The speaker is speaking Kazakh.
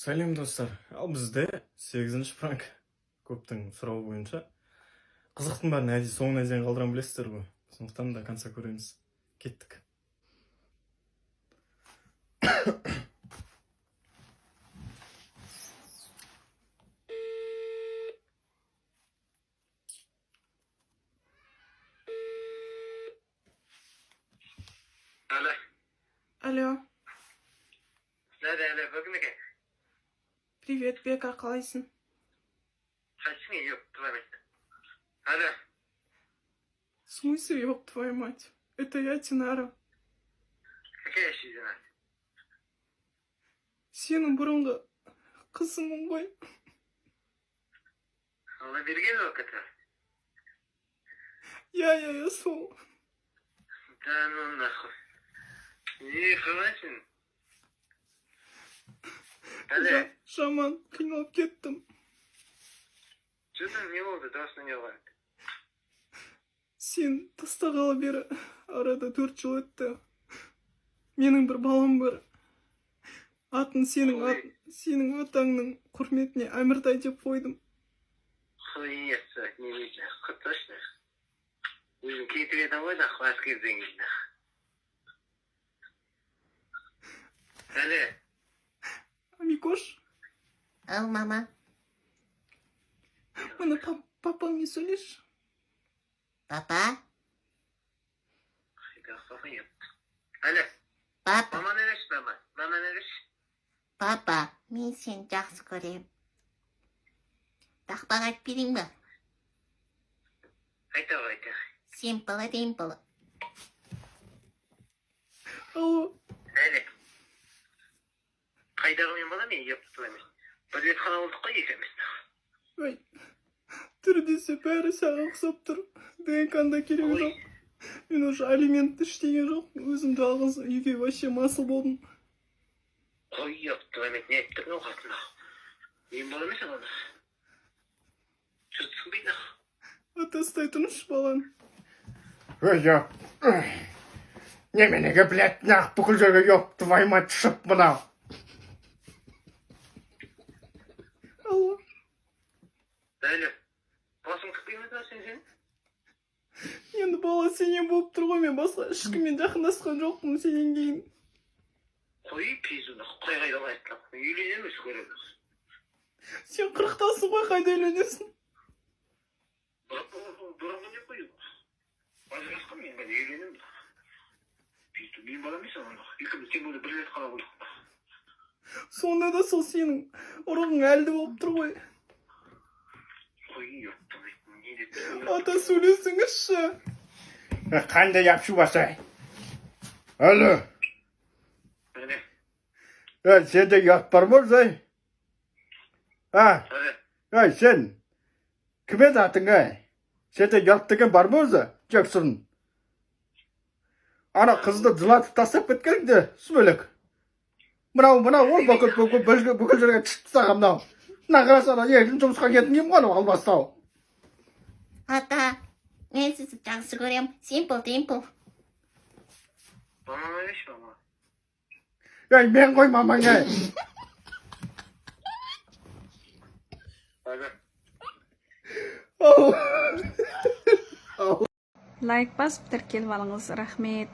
Сәлем, достар! Ал бізде сегізінші пранк. Көптің сұрауы бойынша қызықтың бәрін әдейі соңына дейін қалдырамын, білесіздер ғой. Сондықтан до конца көреміз. Кеттік. Алло. Алло. Да, да, алло, бүгін. Привет, Бека, қалайсың? Қайсың, ёб твою мать? Алло. В смысле, ёб твою мать? Это я, Тинара. Какая еще жена? Сенің бұрынғы қызыңмын ғой. Алла берген ол который? Иә, сол. Да ну нахуй. Не, қалайсың? Алло. Жаман қиналып кеттім. Что там, не болды, дауысың не болады? Сен тастағалы бері арада 4 жыл өтті. Менің бір балам бар. Атын сенің Ой. Сенің атаңның құрметіне Әміртай деп қойдым. Хуйня, не видно. Точно? Өзің кетіп едің ғой нахуй әскерден кейін нахуй. Алло. Амикош. Ау, мама. Мына папаңмен сөйлесші. Папа. Алло. Папа. Мама не, мама. Мама не? Папа, мен сені жақсы көрем. Тақпақ айтып берейін ба? Айта ғой, айта. Симпл димпл. Алло. Әлі. Қайдағы мен балам, мен, ёб твою мать. Бір рет қана болдық қой екеуміз. Ой, түрі десе, бәрі саған ұқсап тұр. ДНК да керегі Ой. жоқ. Мен уже алимент ештеңе жоқ, өзім жалғыз үйге вообще масыл болдым. Қой, ёб твою мать, не айтып тұрмын қатын. Мен бала емес ана. Что түсінбейді нахуй. Ата, ұстай тұрыңызшы баланы. Ой, ёп. Неменеге, блядь, нах, бүкіл жерге, ёб твою мать, шып мынау. Алло. Әлі. Басың қып ма сен? Енді бала сенен болып тұр ғой. Мен басқа ешкіммен жақындасқан жоқпын сенен кейін. Қой, пизду нахуй. Қой, қайда айтты. Үйленеміз, көреміз. Сен 40-тасың ғой, қайда үйленесің? Бұрынғы не қою? Ажырасқан мен қазір үйленемін. Пизду, мен бала емес ана. Екеуміз тем более бір рет қана болдық. Сонда да сол сенің ұрығың әлді болып тұр ғой. Қой, ёб твою мать, не деп тұрсың? Ата, сөйлесіңізші. Қандай апшу басы? Алло. Әлі. Ей, сенде ұят бар ма өзі? А, Әлі. ей, сен. Кім еді атың, ей? Сенде ұят деген бар ма өзі? Жексұрын. Ана қызды жылатып тастап кеткен де, сүмелек. Мынау, мынау, ол бүкіл, бүкіл, бүкіл, бүкіл жерге түсіп тастаған мынау. Мына қараса, ана ертең жұмысқа кететін кім ғой анау албастау. Ата, мен сізді жақсы көрем. Симпл димпл. Мама емес, мама. Ей, мен ғой мамаң, ей. Әлі. Ау. Лайк басып, тіркеліп алыңыз, рахмет.